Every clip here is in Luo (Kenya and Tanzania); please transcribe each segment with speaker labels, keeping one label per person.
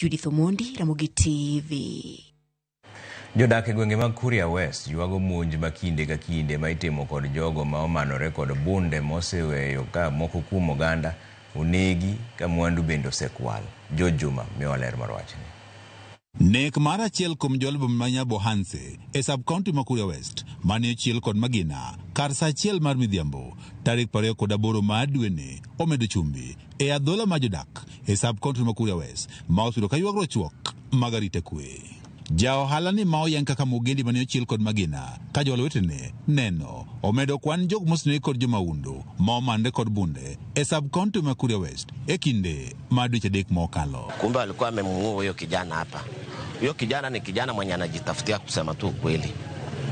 Speaker 1: Judith Omondi, Ramogi TV.
Speaker 2: Jodak e gwenge mag Kuria West ywago monj ma kinde ka kinde ma itimo kod jogo ma omanore kod bunde moseweyo ka moko kuom oganda onegi ka mwandu bende osekwal. George Juma miyowa ler mar wachni.
Speaker 3: Nek mar achiel kuom jolbo ma Nyabohanse e sub-county ma Kuria West mane ochiel kod magina kar saa achiel mar midhiambo tarik 28 mar dweni omedo chumbi e adhola ma jodak e sub-county ma Kuria West ma osudo ka ywagruok chuok mag arita kwe. Ja ohala ni ma oyang kaka Mugendi mane ochiel kod magina ka jowal wetene neno omedo kwan jok mosenegi kod jomahundu ma omanre kod bunde e sub-county ma Kuria West e kinde mar dweche 3 mokalo.
Speaker 4: Kumbe alikuwa amemuua huyo kijana hapa. Huyo kijana ni kijana mwenye anajitafutia, kusema tu ukweli.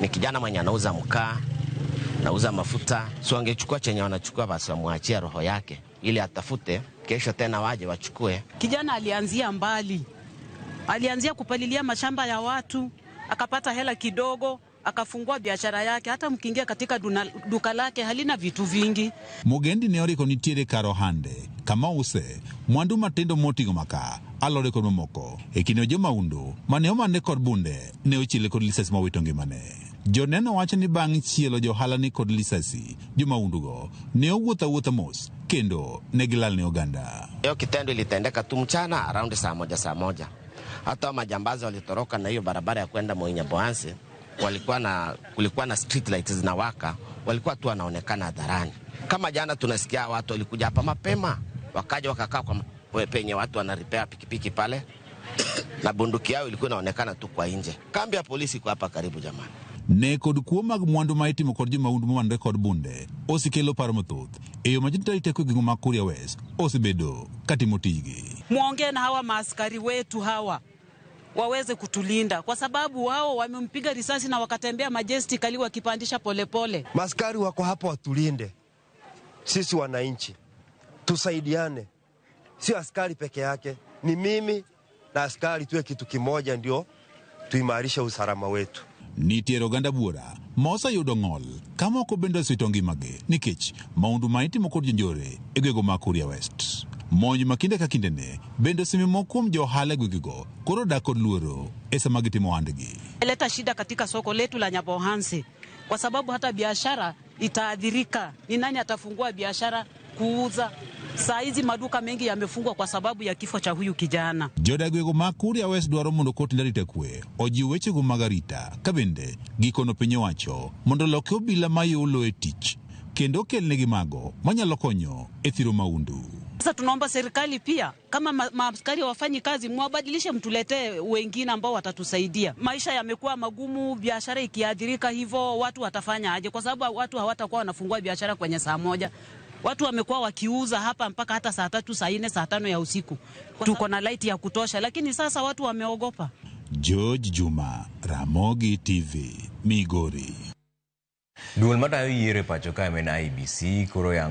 Speaker 4: Ni kijana mwenye anauza mkaa, anauza mafuta. So angechukua chenye wanachukua basi wamwachie roho yake ili atafute kesho tena waje wachukue.
Speaker 5: Kijana alianzia mbali. Alianzia kupalilia mashamba ya watu, akapata hela kidogo, akafungua biashara yake. Hata mkiingia katika duka lake halina vitu vingi.
Speaker 3: Mugendi ne oriko nitiere kar ohande kama use mwandu matindo moting'o makaa, alode kod mamoko. E kinde jomahundu mane omanre kod bunde ne ochiele kod lisasi mowito ngimane. Joneno wacho ni bang' chielo johala ni kod lisasi, jomahundugo ne owuotho awuotha mos kendo ne gilal ne oganda.
Speaker 4: Hiyo kitendo ilitendeka tu mchana around saa moja saa moja. Hata majambazi walitoroka na hiyo barabara ya kwenda Moi Nyabohanse, kulikuwa na street lights zinawaka, walikuwa tu wanaonekana hadharani. Kama jana tunasikia watu walikuja hapa mapema, wakaja wakakaa kwa penye watu wana repair pikipiki pale na bunduki yao ilikuwa inaonekana tu kwa nje. Kambi ya polisi iko hapa karibu jamani.
Speaker 3: Ne kod kuo mag mwandu ma itimo kod jomahundu momanore kod bunde osekelo paro mathoth e yo ma jotend arita kwe e gwenge mag Kuria West osebedo katimo tijgi.
Speaker 5: Muongee na hawa maaskari wetu hawa waweze kutulinda, kwa sababu wao wamempiga risasi na wakatembea majestically wakipandisha polepole.
Speaker 6: Maaskari wako hapo watulinde sisi wananchi, tusaidiane, sio askari peke yake, ni mimi na askari tuwe kitu kimoja, ndio tuimarishe usalama wetu.
Speaker 3: Nitiere oganda buora ma oseyudo ng'ol ka moko bende osewito ngimagi nikech mahundu ma itimo kod jonjore e gwenge mag Kuria West. Monj ma kinde ka kindene bende osemiyo moko kuom jo ohala e gwengego koro dak kod luoro e sama gitimo ohandgi.
Speaker 5: Leta shida katika soko letu la Nyabohanse kwa sababu hata biashara itaathirika. Ni nani atafungua biashara kuuza? Saa hizi maduka mengi yamefungwa kwa sababu ya kifo cha huyu kijana.
Speaker 3: Jodak gwego mag Kuria West dwaro mondo kot arita kwe ojiw wechego mag arita ka bende gikono piny owacho mondo oloki obila mayulo e tich kendo okelnegi mago manyalo konyo e thiro mahundu.
Speaker 5: Sasa tunaomba serikali pia kama maaskari hawafanyi kazi mwabadilishe, mtuletee wengine ambao watatusaidia. Maisha yamekuwa magumu, biashara ikiathirika hivyo watu watafanya aje? Kwa sababu watu hawatakuwa wanafungua biashara kwenye saa moja. Watu wamekuwa wakiuza hapa mpaka hata saa 3, saa 4, saa 5 ya usiku. Tuko na light ya kutosha lakini sasa watu wameogopa.
Speaker 3: George Juma, Ramogi TV, Migori.
Speaker 2: Duol matayo yiero e pacho ka en IEBC koro yango